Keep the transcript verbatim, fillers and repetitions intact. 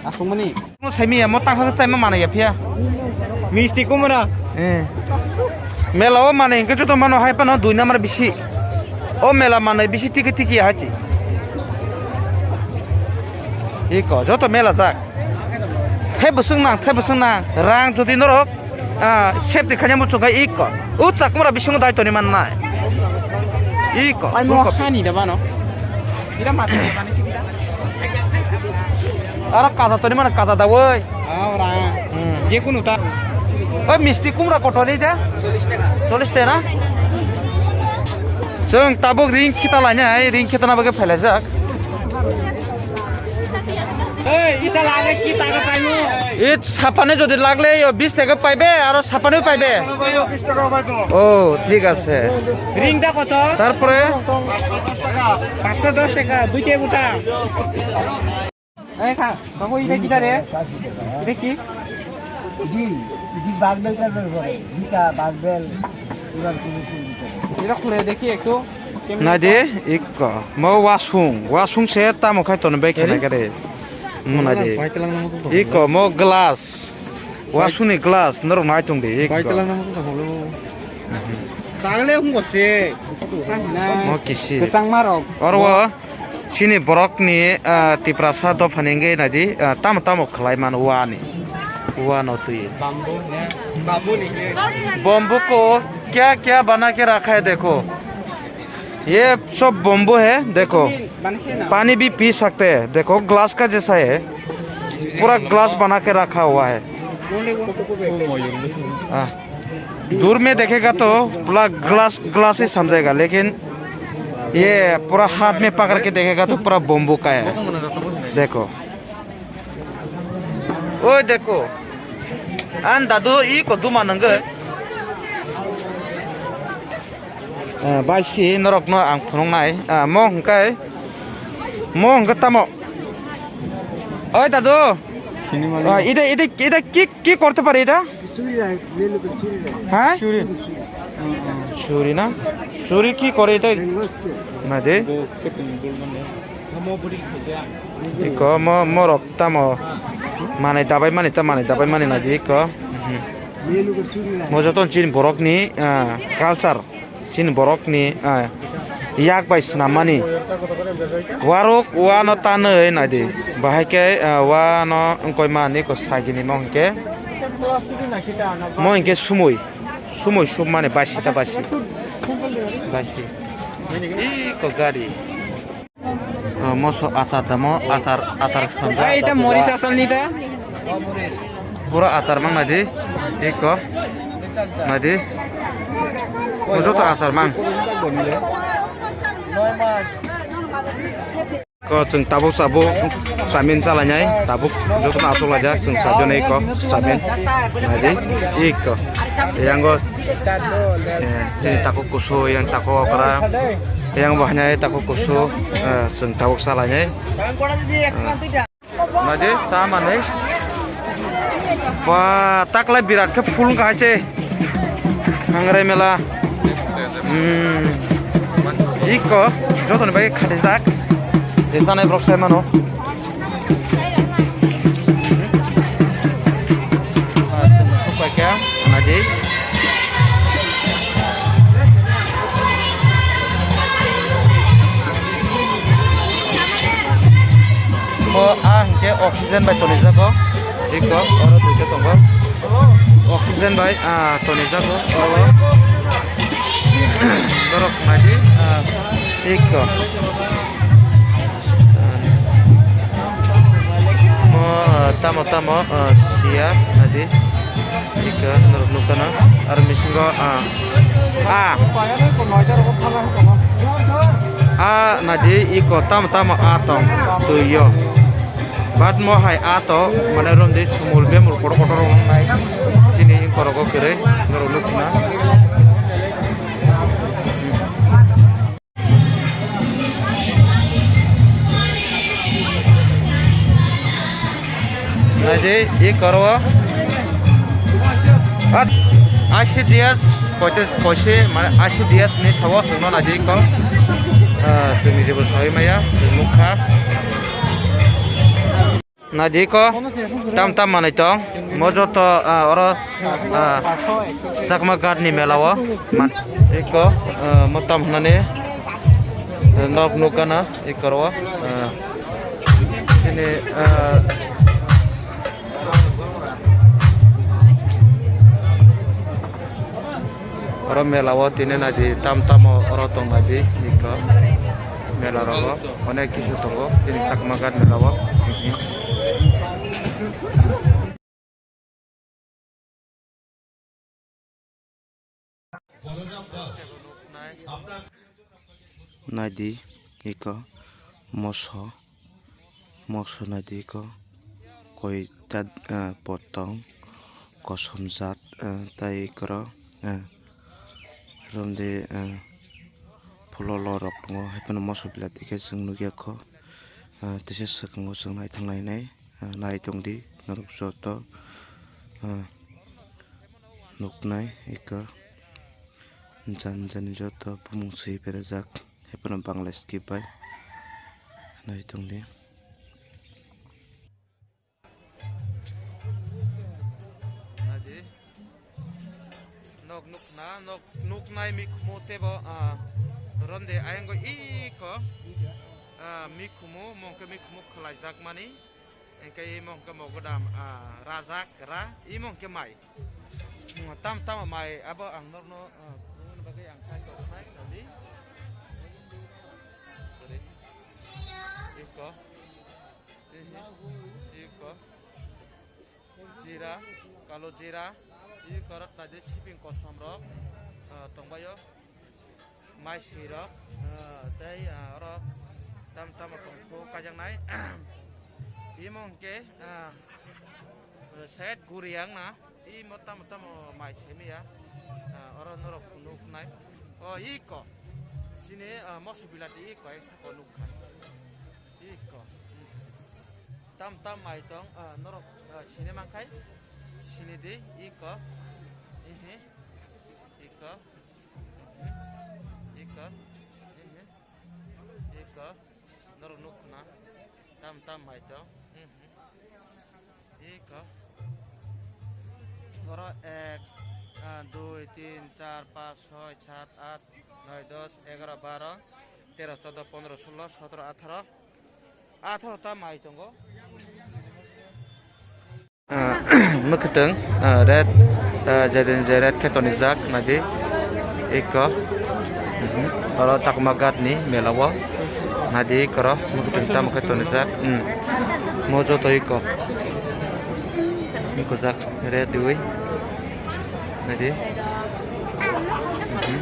Aswkmani. Mo saimiya, mo tangkha chaima manaya phiya. Misti kumra. Eh. Mela o manai hinkhe joto mano hai phano dui number bisi. O mela manai bisi tiki tiki hachi. Iko, joto mela jak. Thai bwswk nang, thai bwswk nang. Rang jodi norok, ah, safety khaina muchung khai iko. O chakmara bisingo dai toni man nai. Iko, Ai mo uko. Hani da bano. Ira mati da bani kibida. Aro kaja toni mana kaja da woi. Ah, ora. Hmm. Je kunu ta. Oi, misti kumra kotor ni da? Chollish taka. Chollish taka na? Chwng tabuk ring khita lainai, ring khita na bagwi phailajak. Ei, ita lagle ki taka paimo? It sapane jodi lagle yo bis taka paibe, aro sapane paibe. Bis taka paibo. Oh, thik ase. Ring da koto? Tarpore? Panchsho dos taka, dui taka guta. Ei, kha, kaku, ita kita re? Ita ki? Di, di barbel kan ber ber. Dita barbel. Ibar kunu kunu. Ita khule dekhi ektu. Nai de, ikko. Mo wasung, wasung se tamo khai tono bai khana kare. Mo nai de. Ikko, mo glass. Wasung ni glass, norok nai tong de, ikko. Tagle hungo se. Mo kisi. Kesang marok. Oro wo. Chini borok ni, ah, Tiprasa dophani wngwi nai di, ah, tamo tamo khlai mano wani, wano twi. Bamboo ne? Bamboo ni ke? Bamboo ko kya kya bana ke rakha hai dekho. Ye sob bamboo hai, dekho. Pani bhi pi sakte hai, dekho, glass ka jaisa hai. Pura glass bana ke rakha hua hai. Ah. दूर में देखेगा तो पूरा glass, glass ही समझेगा, लेकिन ये पूरा हाथ में पकड़ के देखेगा तो पूरा बम्बू का है। देखो, ओए देखो, आन दादू ई को दुमा नंगे। Ah, bai si norok no ang phunuk nai. Ah, mo hwnkhe, mo hwnkhe tamo? Oi dadu. Ah, ida, ida, ida ki, ki korte pare ida? Ha? Churi. Churi na? Churi ki kore ida? Na de. Iko mo, mo rok tamo. Manai dabai mani ta, manai dabai mani na de iko. Mhm. Mo joto chini borok ni, ah, culture. Chini borok ni, ah, yak bai swnam mani. Warok wano tanwi nai di. Bahai khe, ah, wano wngkoi mani ko sagini mo hinkhe. Mo hinkhe sumui. Sumui sum mani basi ta basi. Basi. Iko gari. Oh, moso achar damo, achar, achar samjak. Ei, ita moris asal ni ta? Pura achar mang nadi, iko. Nadi. Mojo to achar mang. Ko chwng tabuk sabuk samin salainai, tabuk joto no achuk laijak, chwng sajonai ko samin. Nadi, iko. Yango, eh, chini taku kusu, yang taku okra. Yang bahnya taku kusu, eh, chwng tabuk salainai. Eh. Nadi, sa manwi. Ba, taklai birat khe phul wngkha hai se. Hangrai mela. Hmm. Iko, jotoni bagwi khatijak. Esanai borok sai mano. Supai khe, nadi. Bo a hinkhe oxygen bai tonijago. Iko, oro duita tongo. Oxygen bai, ah, tonijago. Oro. Borok nadi, ah, iko. Mo, ah, tamo, tamo, ah, siya, nadi. Ika norok nukana aro misingo, ah, ah. Ah, nadi iko tamo, tamo, ah, tong, twi yo. Bat mo hai, ah, to, mane romdi sumul bemul kotor kotor rok nai. Chini korogo kwrwi norok nukna. Naidi, i koro. I C D S, koite koise, mane I C D S ni sawo chwngno naidi ko. Ah, chwngni jebo sawi maya, chwng nukha. Naidi ko tam tam manai tong. Mo joto, ah, oro, ah, Chakma Ghat ni mela o. Man, iko, ah, mo tam hwnani, ah, nok nukana, iko ro, ah, sini, ah, Oro mela o tini naidi tam tamo oro tong naidi iko mela rogo onek kisu tongo tini Chakma Ghat mela o. Naidi iko moso, moso naidi iko koi ta, ah, potong kosom jat, ah, tai iko ro, ah, romde, ah, phulo lo rok tongo, hai phano moso belai khe chwng nukya kho, ah, teisa swkango chwng naithok nainai, ah, nai tongdi norok joto, ah, nuknai iko jani jani joto bumung swi berajak. Haiphano Bangla script bai nai tongdi. Naidi. Nok nukna, nok nuknai mikhumu tebo, ah, romde ayang go iko, ah, mikhumu, mongke mikhumu khlai jakmani. Engke imo hwnkhe mogodam, ah, rajak ra, imo hwnkhe mai. Hmm, tam tamo mai, abo ang norno, ah, phunukna bagwi ang chai tongnai, tadi. Sorry. Iko. Ihi. Iko. Jira, kalo jira. Iko rok tadi siping kosom rok, ah, tongbaio. Mai swi rok, ah, tei, ah, oro tam tamo tong kho kaijaknai. Imo hwnkhe, ah, side guri yang na, imo tamo tamo mai simi ya. Ah, oro norok nuknai. O iko. Chini, ah, moso bilati iko, ai sako nukha. Iko. Tam tam mai tong, ah, norok, ah, sini mankhai. Sini di, iko. Ihi. Iko. Iko. Iko. Norok nukna. Tam tam mai to. Iko. Oro ek, ah, dui, tin, char, pas, soi, sat, at, noi, dos, egaro, baro, tero, chodo, pondro, sulo, sotro, atharo. Atharo ta mai tongo. Ah, mwkhwtwng, ah, red, ah, jedin je red khe tonijak, naidi. Iko. Mhm. Oro Chakma Ghat ni mela o. Naidi iko ro, mwkhwtwng tamo khe tonijak. Hmm. Mo joto iko. Iko jak red dui. Naidi. Mhm.